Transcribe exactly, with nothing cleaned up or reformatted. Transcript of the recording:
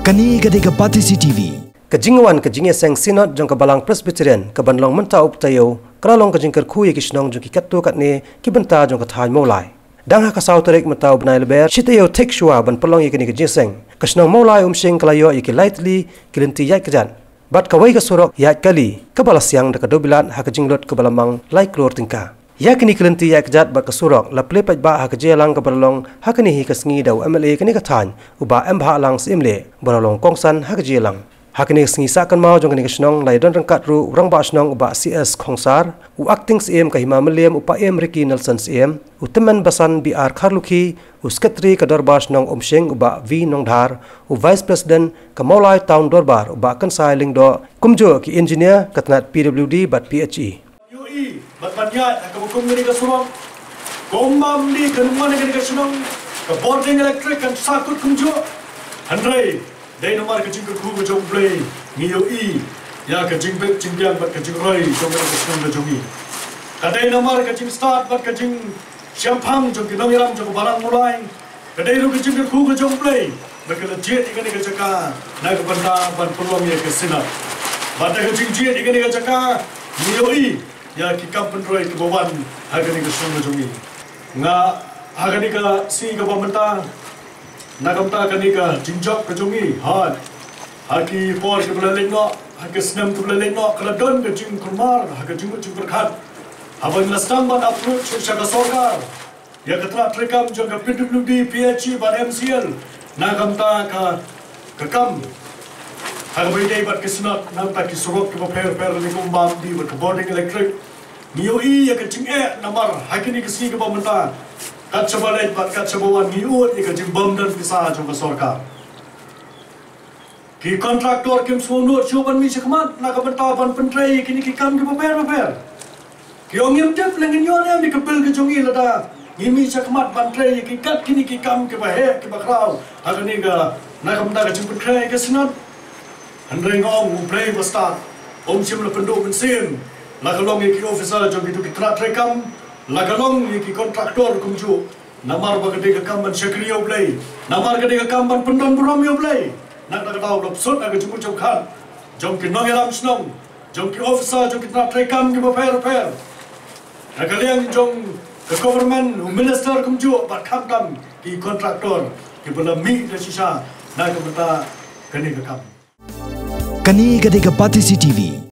Kane ka dei ka Batesi T V. Ka jingwan ka jingïaseng Synod jong ka Balang Presbyterian ka ban long mynta u Ptaïew, ka la long ka jingkyrkhu ïa ki shnong jong ki katto katne ki bynta jong ka thaiñ Mawlai. Dang ha ka saw tarik mynta u bnai Lber, shi taïew thik shuwa ban pynlong ïa kane ka jingïaseng, ka shnong Mawlai Umshing ka la ïoh ïa ki lai tylli ki lynti ïaid kjat bad kawei ka surok ïaid kali kaba la siang da ka dewbilat ha ka jinglut kaba la mang lai klur tyngka. Ïa kine ki lynti ïaid kjat bad ka surok la plie paidbah ha ka jingïalang kaba la long ha kane hi ka sngi da u M L A kane ka thaiñ, u Bah Embahlang Syiemlieh, ba la long kongsan ha ka jingïalang. Ha kane ka sngi sah kynmaw jong kane ka shnong la ïadon ryngkat ruh u Rangbah Shnong u Bah C S Khongsar, u Acting Syiem ka Hima Mylliem u Paiem Ricky Nelson Syiem, u Tymmen Basan B R Kharlukhi, u Secretary ka Dorbar Shnong Umshing u Bah V Nongdhar, u Vice President ka Mawlai Town Dorbar u Bah Kynsai Lyngdoh, kumjuh ki engineer ka tnat P W D bad P H E. Ïohi bad ban ïaid ha kaba kum kane ka surok. Kumba ym dei kan wan ha kane ka shnong, ka bording electric kan sahkut kumjuh. Hynrei dei namar ka jingkyrkhu ka jong U Blei ngi ïohi ïa ka jingbit jingbiang bad ka jingroi jong kane ka shnong ka jong ngi. Ka dei namar ka jingstad bad ka jingshemphang jong ki nongïalam jong ka Balang Mawlai. Ka dei ruh ka jingkyrkhu ka jong U Blei ba ka la jied ïa kane ka jaka na ka bynta ban pynlong ïa ka Synod. Bad da ka jingjied ïa kane ka jaka ngi ïohi ïa ki kam pynroi kiba wan ha kane ka shnong ka jong ngi. Nga ha kane ka sngi kaba mynta, na ka bynta kane ka jingjop ka jong ngi, hooid, ha ki por kiba la leit noh, ha ki snem kiba la leit noh, ka la don ka jingkulmar ha ka jingmut jingpyrkhat. Haba ngi la sdang ban approach sha ka sorkar ïa ka tnat treikam jong ka P W D, P H E bad M C L na ka bynta ka, ka kam ha kaba ïadei bad ka Synod, na ka bynta ki surok kiba pher pher, lane kumba ym dei bad ka bording electric. Ngi ïohi ïa ka jingeh namar ha kine ki sngi kiba mynta, kat shaba leit bad kat shaba wan ngi ïohi ïa ka jingbym don pisa jong ka sorkar. Ki contractor kim sngewnud shuh ban mih shakhmat na ka bynta ban pyntrei ïa kine ki kam kiba pher bapher. Ki ong ngim tip lane ngin ïoh ne em ïa ka bill ka jong ngi lada ngim mih shakhmat ban trei ïa ki kat kine ki kam kiba heh kiba khraw ha kane ka, na ka bynta ka jingpyntrei ka Synod. Hynrei nga ong U Blei ba stad um shym la pynduh mynsiem, la ka long ïa ki officer jong kito ki tnat treikam, la ka long ïa ki contractor kumjuh. Namar ba ka dei ka kam ban shakri ïa U Blei, namar ka dei ka kam ban pyndon burom ïa U Blei. Na kata ka daw la psut ha ka jingmut jingpyrkhat jong ki nongïalam shnong, jong ki officer, jong ki tnat treikam kiba pher bapher, na ka liang jong ka government, u minister kumjuh bad khamtam ki contractor kiba la mih da shisha na ka bynta kane ka kam. Kane ka dei ka Batesi T V.